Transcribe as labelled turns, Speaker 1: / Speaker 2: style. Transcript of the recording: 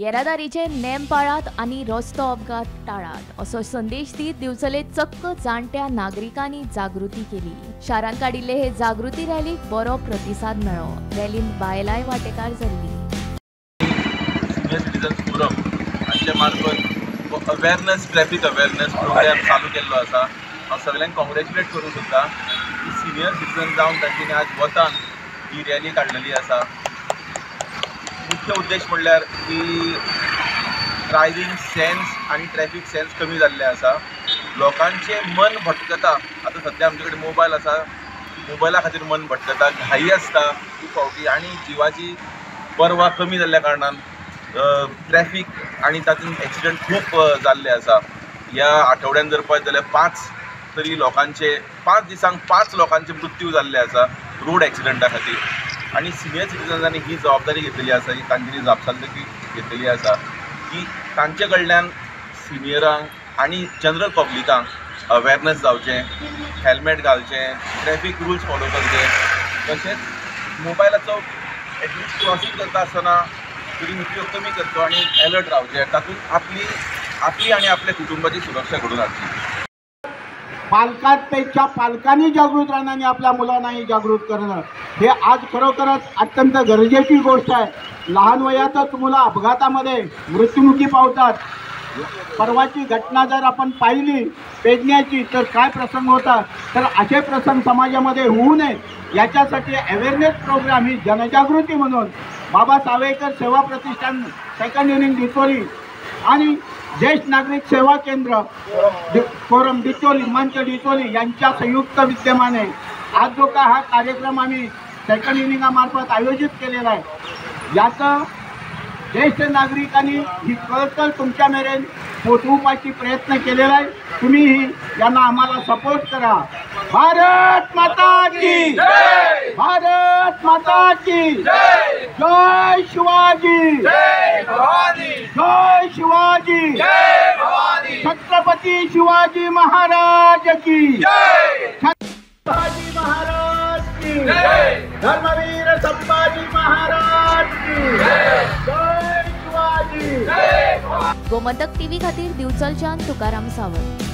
Speaker 1: येरादारीचे नेम पाळात आनी रस्तो अपघात टाळात असो संदेश दीत दिवचले चक्क जाणट्या नागरिकांनी जागृती केली। शारांत काडिल्ले हे जागृती रॅलीक बरो प्रतिसाद मेळ्ळो। रॅलीन बायलांय वांटेकार जाल्ली।
Speaker 2: सिनियर सिटीजन फोरम हांचे मार्फत अवेरनेस, ट्रॅफिक अवेरनेस प्रोग्राम चालू केल्लो आसा। हांव सगळ्यांक कॉंग्रेच्युलेट करूंक सोदता की सिनियर सिटीजन जावन तांच्यांनी आज वतान ही रॅली काडलेली आसा। मुख्य उद्देश म्हणल्यार की ड्रायव्हिंग सेन्स आनी ट्रॅफिक सेन्स कमी जाल्ले आसा। लोकांचें मन भटकता। आतां सद्या आमचे कडेन मोबायल आसा, मोबायला खातीर मन भटकता, घाई आसता खूब फावटी आनी जिवाची पर्वा कमी जाल्ल्या कारणान ट्रॅफिक आनी तातूंत एक्सिडंट खूब जाल्ले आसा। ह्या आठवड्यान जर पळयत जाल्यार 5 तरी लोकांचे 5 दिसांक 5 लोकांचे मृत्यू जाल्ले आसा रोड एक्सिडंटा खातीर। आनी सिनियर सिटीजन्सांनी ही जबाबदारी घेतलेली आसा, ही तांच्यांनी जापसालदारकी घेतलेली आसा की तांचे कडल्यान सिनियरांक आनी जनरल पब्लिकांक अवेरनेस जावचें, हेल्मेट घालचें, ट्रॅफिक रुल्स फॉलो करचे, तशेंच मोबायलाचो एटलिस्ट क्रॉसींग करता आसतना तरी उपयोग कमी करचो आनी एलर्ट रावचें, तातूंत आपली आपली आनी आपल्या कुटुंबाची सुरक्षा घडोवन हाडची।
Speaker 3: पालकांपेक्षा पालकांनी जागृत राहणं आणि आपल्या मुलांनाही जागृत करणं हे आज खरोखरच अत्यंत गरजेची गोष्ट आहे। लहान वयातच मुलं अपघातामध्ये मृत्युमुखी पावतात। परवाची घटना जर आपण पाहिली पेडण्याची, तर काय प्रसंग होता, तर असे प्रसंग समाजामध्ये होऊ नये याच्यासाठी अवेअरनेस प्रोग्राम ही जनजागृती म्हणून बाबा सावेकर सेवा प्रतिष्ठान सेकंड इनिंग डिचोली आणि ज्येष्ठ नागरिक सेवा केंद्र फोरम डिचोली मंच डिचोली यांच्या संयुक्त विद्यमाने आज जो का हा कार्यक्रम आम्ही सेकंड इनिंगामार्फत आयोजित केलेला आहे, याचा ज्येष्ठ नागरिकांनी ही कळकळ तुमच्या मेरेन पोचवपाची प्रयत्न केलेला आहे। तुम्हीही यांना आम्हाला सपोर्ट करा। भारत माता की जय, भारत माता की जय, जय शिवाजी, जय भवानी, जय शिवाजी, जय भवानी, छत्रपती शिवाजी महाराज की जय, छत्रपती महाराज की जय, धर्मवीर संभाजी महाराज की जय, जय शिवाजी, जय भवानी।
Speaker 1: गोमंतक टीव्ही खातीर दिवचलच्यान तुकाराम सावंत।